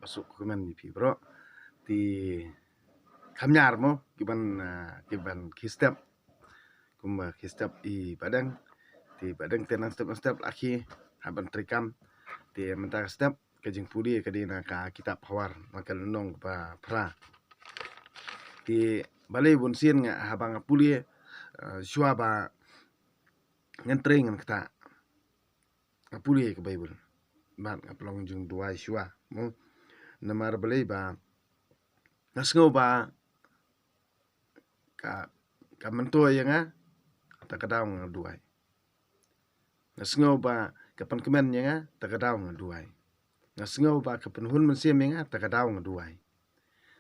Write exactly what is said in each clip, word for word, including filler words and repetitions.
ba suk kumne ïa phi bro. Te kham ñiar mo ki ban, ah, ki ban ki step. Kumba ki step i Bah Deng. Te Bah Deng te nang step nang step la ki ha ban trei kam. Te mynta ka step ka jingpule ka dei na ka kitab Hawar na ka lynnong ba phra. Te balei bun sien nga haba nga pule, eh, shuwa ba ngan trei ngan kata. Nga pule ka Baibl. Bad nga pynlong jingduwai shuwa. Mo. Namar balei ba nga sngew ba ka, ka myntoi ïa nga, ta ka daw nga duwai. Nga sngew ba ka pynkmen ïa nga, ta ka daw nga duwai. Nga sngew ba ka pynhun mynsiem ïa nga, ta ka daw nga duwai.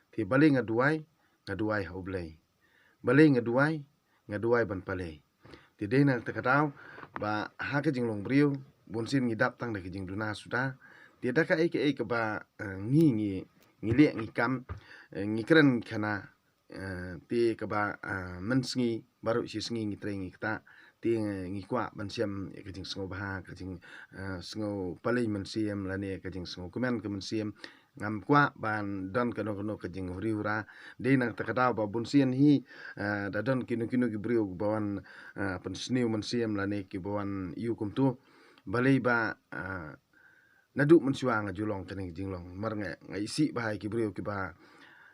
Te balei nga duwai, nga duwai ha U Blei. Balei nga duwai, nga duwai ban palei. Te dei na ta ka daw ba ha ka jinglong briew, bun sien ngi dap tang da ka jingduna suda. Te da kaei kaei kaba, eh, ngi, ngi, ngi leh ngi kam, eh, ngi kren khana, eh, te kaba, eh, mynsngi, baroh shi sngi ngi trei ngi kata, te ngi kwah ban shem ïa ka jingsngewbha, ka jing, eh, sngew palei mynsiem, lane ka jingsngewkmen ka mynsiem, ngam kwah ban don kano kano ka jinghuri hura, dei na ta ka daw ba bun sien hi, eh, da don kino kino ki briew ba wan, eh, pynsniew mynsiem, lane kiba wan ïa u kumtu, balei ba, eh, naduh mynshuwa nga ju long kane ka jinglong, mar nga, nga isih bha ïa ki briew kiba,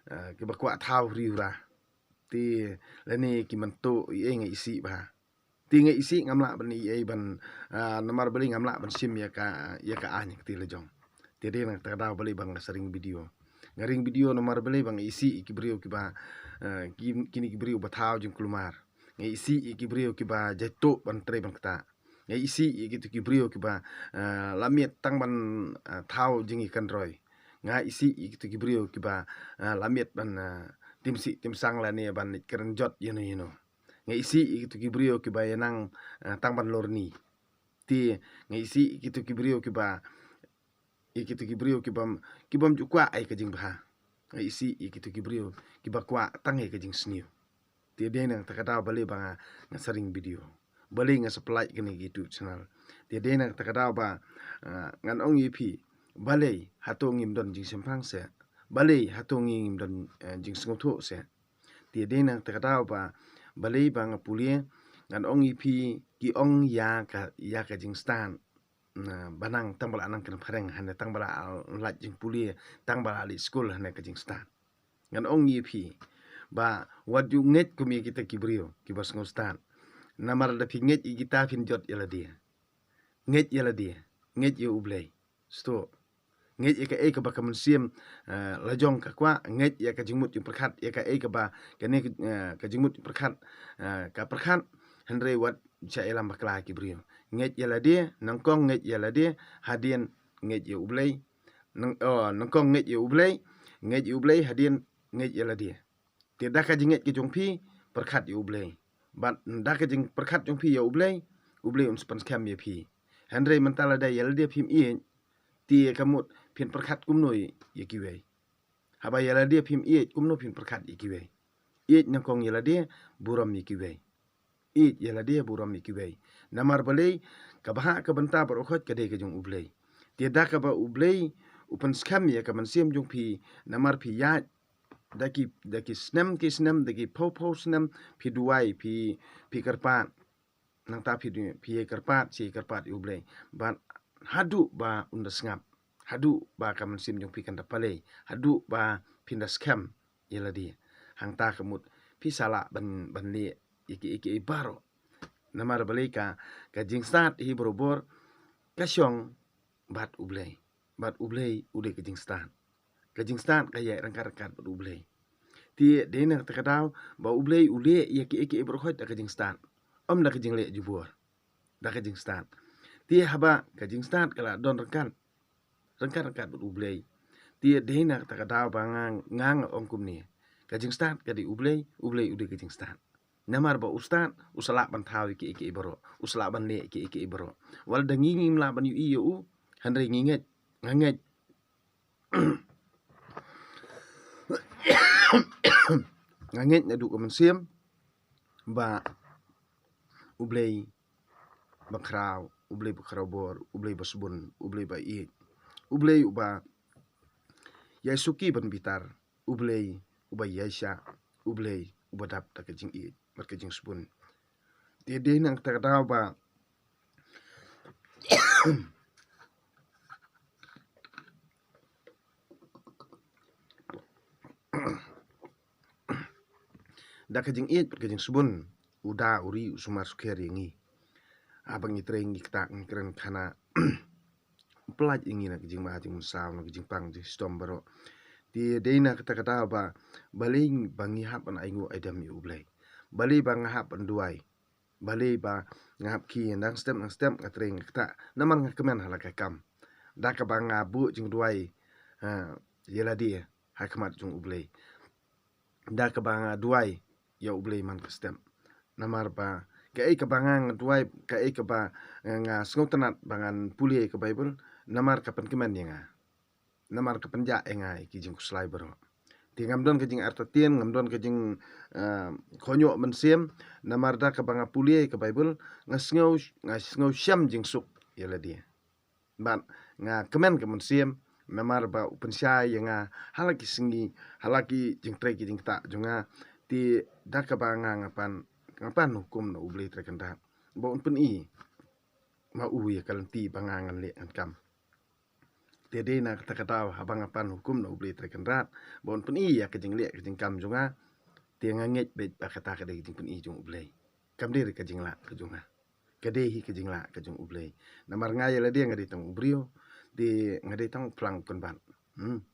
eh, kiba kwah thaw huri hura. Te lane ki mynta i ei nga isih bha. Te nga isih ngam lah ban i ei ban, ah, namar balei ngam lah ban shim ïa ka, ïa ka aiñ ka te la jong. Te dei na ta ka daw balei ba nga sa ring video. Nga ring video namar balei ba nga isih ïa ki briew kiba, ah, ki, kine ki briew ba thaw jingkulmar. Nga isih ïa ki briew kiba jaituh ban trei ban kata. Nga isih ïa kito ki briew kiba, ah, la miet tang ban, ah, thaw jingïakynroi. Nga isih ïa kito ki briew kiba, ah, la miet ban, ah, tim sih tim sang lane ban kren jot ïano ïano. Nga isih ïa kito ki briew kiba ïa nang, eh, tang ban lorni. Te nga isih ïa kito ki briew kiba, ïa kito ki briew kiba, kibam ju kwah ai ka jingbha. Nga isih ïa kito ki briew kiba kwah tang ai ka jingsniew. Te dei na ta ka daw balei ba nga, nga sa ring video. Balei nga sa pynlait kane ka YouTube channel. Te dei na ta ka daw ba, eh, ngan ong ïa phi. Balei hato ngim don jingshemphang se. Balei hato ngim don, eh, jingsngewthuh se. Te dei na ta ka daw ba, balei ba nga pule, ngan ong ïa phi ki ong ïa ka, ïa ka jingstad. Na, ba nang tang ba la nang kren phareng, hane tang ba la lait jingpule, tang ba la leit skul, hane ka jingstad. Ngan ong ïa phi, ba wat ju ngeit kum ïa kita ki briew, kiba sngewstad. Namar da phi ngeit ïa kita phin jot ïa lade. Ngeit ïa lade, ngeit ïa U Blei. Sdang. Ngeit ïa kaei kaba ka mynsiem, eh, la jong ka kwah, ngeit ïa ka jingmut jingpyrkhat, ïa kaei kaba, kane, eh, ka jingmut jingpyrkhat, eh, ka pyrkhat, hynrei wat sha ïalam bakla ki briew. Ngeit ïa lade, nyngkong ngeit ïa lade, hadien ngeit ïa U Blei. Nyng-, oh, nyngkong ngeit ïa U Blei, ngeit ïa U Blei, hadien ngeit ïa lade. Te da ka jingngeit ka jong phi, pyrkhat ïa U Blei. Bad da ka jingpyrkhat jong phi ïa U Blei, U Blei un sa pynskhem ïa phi. Hynrei mynta lada ïa lade phim ïeit, te ka mut phin pyrkhat kumno ïa kiwei. Haba ïa lade phim ïeit, kumno phin pyrkhat ïa kiwei. Ïeit nyngkong ïa lade, burom ïa kiwei. Ïeit ïa lade, burom ïa kiwei. Namar balei, ka bhah ka bynta baroh khoit ka dei ka jong U Blei. Te da kaba U Blei u pynskhem ïa ka mynsiem jong phi, namar phi ïaid da ki, da ki snem ki snem, da ki phew phew snem, phi duwai, phi, phi kyrpad. Nangta phi du-, phi ïa kyrpad, shi kyrpad ïa U Blei. Bad haduh ba un da sngap, haduh ba ka mynsiem jong phi kan da palei, haduh ba phin da skhem ïa lade. Hangta ka mut phi sa lah ban, ban leh ïa ki, ïa ki baroh. Namar balei ka, ka jingstad hi barobor ka shong bad U Blei. Bad U Blei u dei ka jingstad. Ka jingstad ka ïaid ryngkat ryngkat bad U Blei. Te dei na kata ka daw ba U Blei u leh ïa kiei kiei baroh khoit da ka jingstad. Ym da ka jingleh jubor. Da ka jingstad. Te haba ka jingstad ka la don ryngkat, ryngkat ryngkat bad U Blei. Te dei na kata ka daw ba nga, nga nga ong kumne. Ka jingstad ka dei U Blei, U Blei u dei ka jingstad. Namar ba u stad, u sa lah ban thaw ïa kiei kiei baroh. U sa lah ban leh ïa kiei kiei baroh. Wat la da ngi ngim lah ban ïohi ïa u, hynrei ngi ngeit, nga ngeit. Nga ngeit naduh ka mynsiem ba U Blei ba khraw, U Blei ba khraw bor, U Blei ba sbun, U Blei ba ïeit. U Blei uba Ïai suki ban bitar, U Blei uba ïaishah, U Blei uba dap da ka jingïeit bad ka jingsbun. Te dei na kata ka daw ba da ka jingïeit bad ka jingsbun, u da u ri u sumar sukher ïa ngi. Haba ngi trei ngi ktah ngi kren khana, u pyllait ïa ngi na ka jingma jingmynsaw, na ka jingpang jingshitom baroh. Te dei na kata ka daw ba, balei ba ngi hap ban ainguh aidem ïa U Blei? Balei ba nga hap ban duwai? Balei ba nga hap khie nang step nang step nga trei nga ktah? Namar nga kmen ha la ka kam. Da kaba nga buh jingduwai, ha, ïa lade ha khmat jong U Blei. Da kaba nga duwai ïa U Blei man ka step. Namar ba kaei kaba nga, nga duwai, kaei kaba nga, nga sngewtynnat ba ngan pule ïa ka Baibl, namar ka pynkmen ïa nga. Namar ka pynjah ïa nga ïa ki jingkhuslai baroh. Te ngam don ka jingartatien, ngam don ka jing, eh, khonyoh mynsiem, namar da kaba nga pule ïa ka Baibl, nga sngew, nga sngew shem jingsuk ïa lade. Bad nga kmen ka mynsiem, namar ba u pynshai ïa nga ha la ki sngi, ha la ki jingtrei ki jingktah jong nga. Te da kaba nga, nga pan, nga pan hukum na U Blei Trai Kynrad ba un pyni ma u ïa ka lynti ba nga ngan leh ngan kam. Te dei na kata ka daw haba nga pan hukum na U Blei Trai Kynrad ba un pyni ïa ka jingleh ka jingkam jong nga. Te nga ngeit beit ba kata ka dei ka jingpyni jong U Blei. Kam dei ka jinglah ka jong nga. Ka dei hi ka jinglah ka jong U Blei. Namar nga ïa lade nga dei tang u briew, te nga dei tang u phlang u kynbat. Hmm.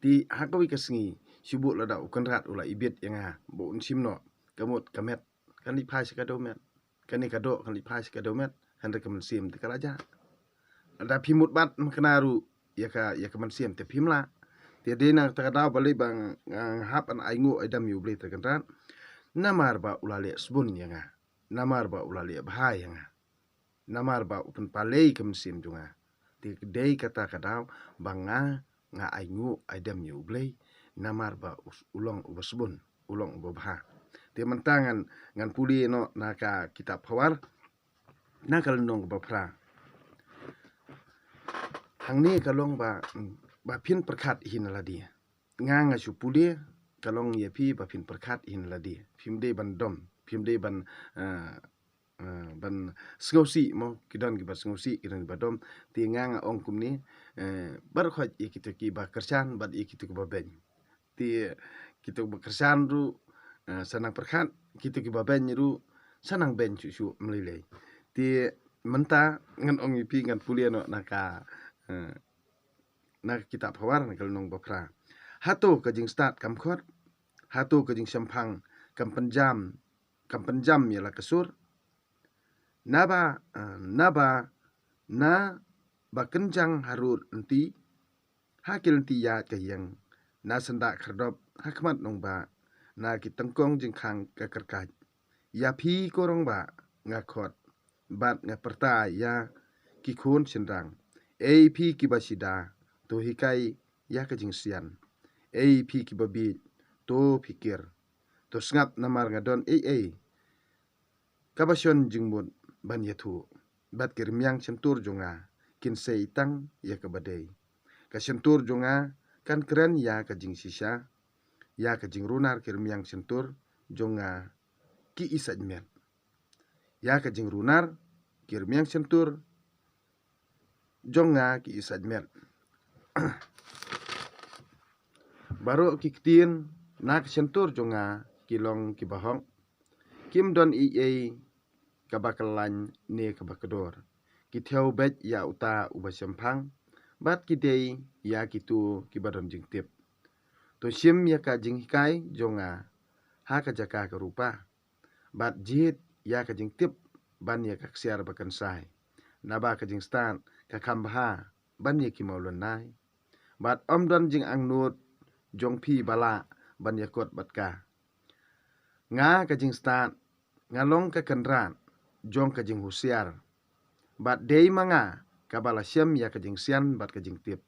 Te ha kawei ka sngi, shibun lada u Kynrad u la ibit ïa nga ba un shim noh ka mut ka met, kan leit phai sha ka dewmet. Kane ka doh kan leit phai sha ka dewmet, hynrei ka mynsiem te ka la jah. Lada phi mut bat ma kane ruh ïa ka, ïa ka mynsiem te phim lah. Te dei na kata ka daw balei ba nga, nga hap ban ainguh aidem ïa U Blei Trai Kynrad. Namar ba u la leh sbun ïa nga. Namar ba u la leh bha ïa nga. Namar ba u pynpalei ka mynsiem jong nga. Te dei kata ka daw ba nga, nga ainguh aidem ïa U Blei. Namar ba u, u long uba sbun, u long uba bha. Te mynta ngan, ngan pule noh na ka kitab Phawar, na ka lynnong kaba phra. Hangne ka long ba, ba phin pyrkhat hi na lade. Nga nga shu pule, ka long ïa phi ba phin pyrkhat hi na lade. Phim dei ban dom, phim dei ban, eh, eh, ban sngewsih mo, ki don kiba sngewsih, ki don kiba dom. Te nga nga ong kumne, eh, baroh khoit ïa kito kiba kyrshan bad ïa kito kiba beiñ. Te kito kiba kyrshan ruh, eh, sa nang pyrkhat, kito kiba beiñ ruh sa nang beiñ shuh shuh mlei lei. Te mynta ngan ong ïa phi, ngan pule noh na ka, eh, na ka kitab Phawar na ka lynnong ba phra. Hato ka jingstad kam khot? Hato ka jingshemphang kam pynjam, kam pynjam ïa la ka sur? Naba, eh, naba na ba kynjang harud lynti, ha ki lynti ïaid ka ïeng, na syndah khyrdop ha khmat nongbah, na ki tyngkong jingkhang ka kyrkait. Ïa phi ko rangbah nga khot bad nga pyrta ïa ki khun shynrang. Ei phi kiba shida, to hikai ïa ka jingsian. Ei phi kiba bieit, to phikir. To sngap namar nga don ei ei kaba shon jingmut ban ïathuh. Bad ki rmiang shyntur jong nga kin sei tang ïa kaba dei. Ka shyntur jong nga kan kren ïa ka jingshisha. Ïa ka jingrunar ki rmiang shyntur jong nga ki i sait met. Ïa ka jingrunar ki rmiang shyntur jong nga ki i sait met. Baroh ki ktien na ka shyntur jong nga ki long kiba hok. Kim don ei ei kaba kyllain ne kaba kdor. Ki thew beit ïa uta uba shemphang, bad ki dei ïa kito kiba don jingtip. To shim ïa ka jinghikai jong nga ha ka jaka ka rupa, bad jied ïa ka jingtip ban ïa ka ksiar ba kynsai. Naba ka jingstad ka kham bha ban ïa ki mawlynnai, bad ym don jingangnud jong phi ba lah ban ïakut bad ka. Nga ka jingstad, nga long ka kynrad jong ka jinghusiar, bad dei ma nga kaba la shem ïa ka jingsian bad ka jingtip.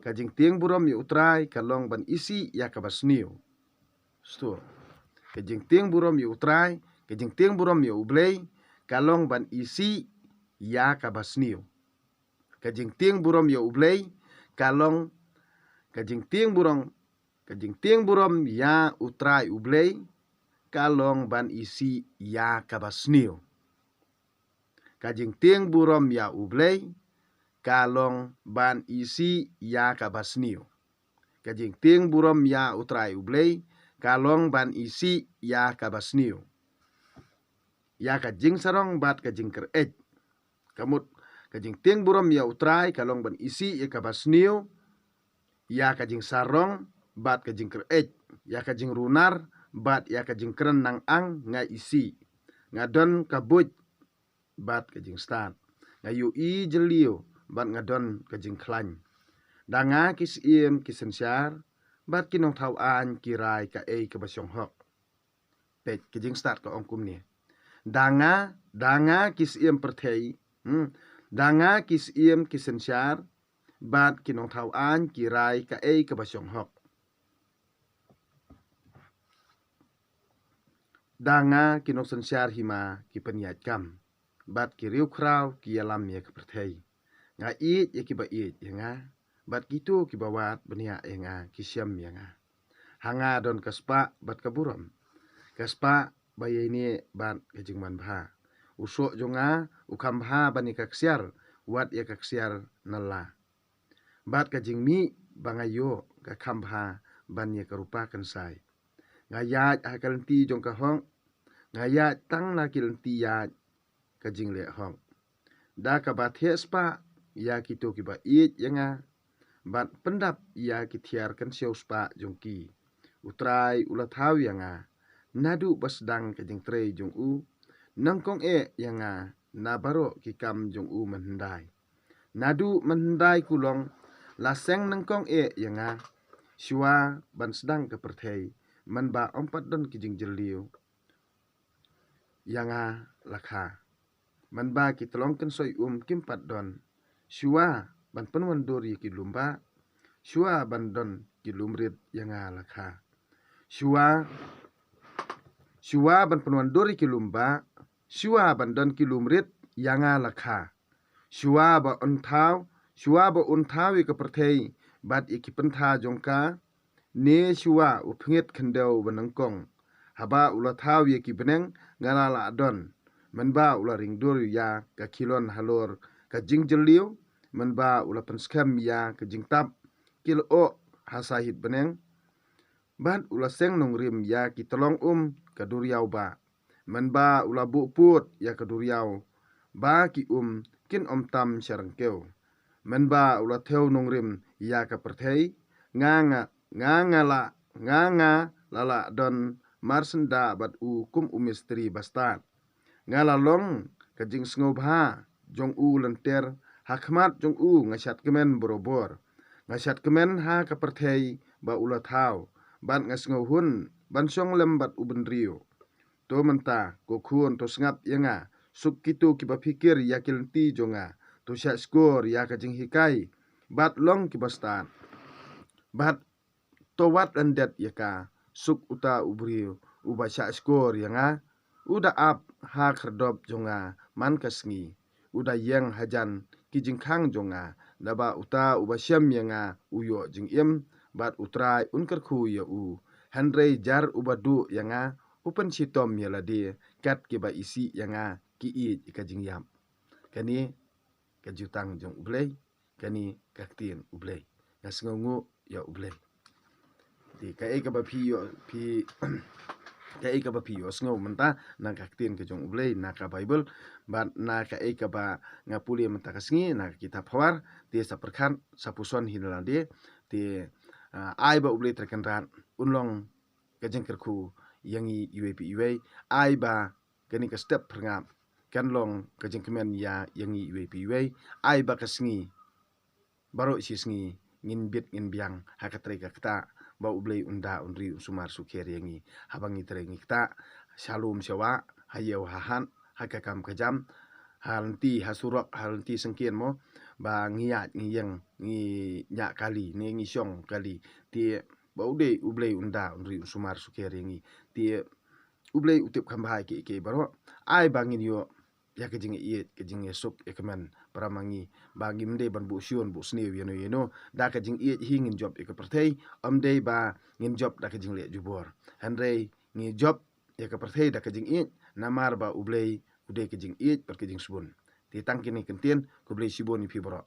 Ka jingtieng burom ïa U Trai ka long ban isih ïa kaba sniew. Sto. Ka jingtieng burom ïa U Trai, ka jingtieng burom ïa U Blei ka long ban isih ïa kaba sniew. Ka jingtieng burom ïa U Blei ka long Ka jingtieng burom, ka jingtieng burom ïa U Trai U Blei ka long ban isih ïa kaba sniew. Ka jingtieng burom ïa U Blei ka long ban isih ïa kaba sniew. Ka jingtieng burom ïa U Trai U Blei ka long ban isih ïa kaba sniew. Ïa ka jingsarong bad ka jingkyreit. Ka mut, ka jingtieng burom ïa U Trai ka long ban isih ïa kaba sniew, ïa ka jingsarong bad ka jingkyreit, ïa ka jingrunar bad ïa ka jingkren nang ang nga isih. Nga don ka buit bad ka jingstad. Nga ïohi jylliew bad nga don ka jingkhlaiñ. Da nga ki syiem ki synshar bad ki nongthaw aiñ ki rai kaei kaba shong hok. Peit, ka jingstad ka ong kumne. Da nga, da nga ki syiem pyrthei, hmm, da nga ki syiem ki synshar bad ki nongthaw aiñ ki rai kaei kaba shong hok. Da nga ki nongsynshar hima ki pynïaid kam bad ki riewkhraw ki ïalam ïa ka pyrthei. Nga ïeit ïa kiba ïeit ïa nga, bad kito kiba wad bniah ïa nga ki shem ïa nga. Ha nga don ka spah bad ka burom, ka spah ba ïaineh bad ka jingmanbha. U soh jong nga u kham bha ban ïa ka ksiar, wat ïa ka ksiar na la. Bad ka jingmih ba nga ïoh ka kham bha ban ïa ka rupa kynsai. Nga ïaid ha ka lynti jong ka hok, nga ïaid tang na ki lynti ïaid ka jingleh hok. Da kaba thiah spah ïa kito kiba ïeit ïa nga, bad pyndap ïa ki thiar kynsiew spah jong ki. U Trai u la thaw ïa nga naduh ba sdang ka jingtrei jong u, nyngkong eh ïa nga na baroh ki kam jong u mynhyndai. Naduh mynhyndai kulong la seng nyngkong eh ïa nga, shuwa ban sdang ka pyrthei, mynba ym pat don ki jingjylliew ïa nga la kha. Mynba ki tlong kynsoi um kim pat don, shuwa ban pynwandur ïa ki lum bah, shuwa ban don ki lum rit ïa nga la kha. Shuwa, shuwa ban pynwandur ïa ki lum bah, shuwa ban don ki lum rit ïa nga la kha. Shuwa ba un thaw, shuwa ba un thaw ïa ka pyrthei bad ïa ki pyntha jong ka, ne shuwa u pyngngit khyndew ba nyngkong. Haba u la thaw ïa ki bneng nga la lah don, mynba u la ringdur ïa ka khilon halor ka jingjylliew, mynba u la pynskhem ïa ka jingtap ki lyoh ha sahit bneng, bad u la seng nongrim ïa ki tlong um ka duriaw bah. Mynba u la buh pud ïa ka duriaw ba ki um kin ym tam sha ryngkew. Mynba u la thew nongrim ïa ka pyrthei, nga nga, nga nga la, nga nga la lah don marsyndah bad u kum u mistri bastad. Nga la long ka jingsngewbha jong u lynter, ha khmat jong u nga shad kmen borabor. Nga shad kmen ha ka pyrthei ba u la thaw, bad nga sngewhun ban shong lem bad u bynriew. To mynta, ko khun, to sngap ïa nga, suk kito kiba phikir ïa ki lynti jong nga, to shah shkor ïa ka jinghikai, bad long kiba stad. Bad to wat lyndet ïa ka, suk uta u briew uba shah shkor ïa nga, u da ap ha khyrdop jong nga man ka sngi, u da ïeng hajan ki jingkhang jong nga, naba uta uba shem ïa nga u ïoh jingim, bad U Trai un kyrkhu ïa u. Hynrei jar uba duh ïa nga u pynshitom ïa lade, kat kiba isih ïa nga ki ïeit ïa ka jingïap. Kane ka jutang jong U Blei, kane ka ktien U Blei. Nga sngewnguh ïa U Blei. Te kaei kaba phi ïoh, phi, kaei kaba phi ïohsngew mynta na ka ktien ka jong U Blei, na ka Baibl, bad na kaei kaba nga pule mynta ka sngi na ka kitab Khawar, te sa pyrkhat, sa puson hi na lade, te, ah, ai ba U Blei Trai Kynrad un long ka jingkyrkhu ïa ngi iwei pa iwei, ai ba kane ka step phyrngap kan long ka jingkmen ïa, ïa ngi iwei pa iwei, ai ba ka sngi, baroh shi sngi, ngin bit ngin biang ha ka trei ka ktah, ba U Blei un da un ri un sumar sukher ïa ngi, haba ngi trei ngi ktah, sha lum sha wah, ha ïew ha hat, ha ka kam ka jam, ha lynti ha surok, ha lynti syngkien mo, ba ngi ïaid ngi ïeng, ngi ñiah kali, ne ngi shong kali, te ba U Blei, U Blei un da un ri un sumar sukher ïa ngi, te U Blei u tip kham bha ïa kiei kiei baroh, ai ba ngin ïoh ïa ka jingïeit, ka jingïasuk ïa ka kmen, para ma ngi, ba ngim dei ban buh shun buh sniew ïa no ïa no. Da ka jingïeit hi ngin jop ïa ka pyrthei, ym dei ba ngin jop da ka jingleh jubor. Hynrei ngi jop ïa ka pyrthei da ka jingïeit, namar ba U Blei u dei ka jingïeit bad ka jingsbun. Te tang kine ki kyntien, khublei shibun ïa phi baroh.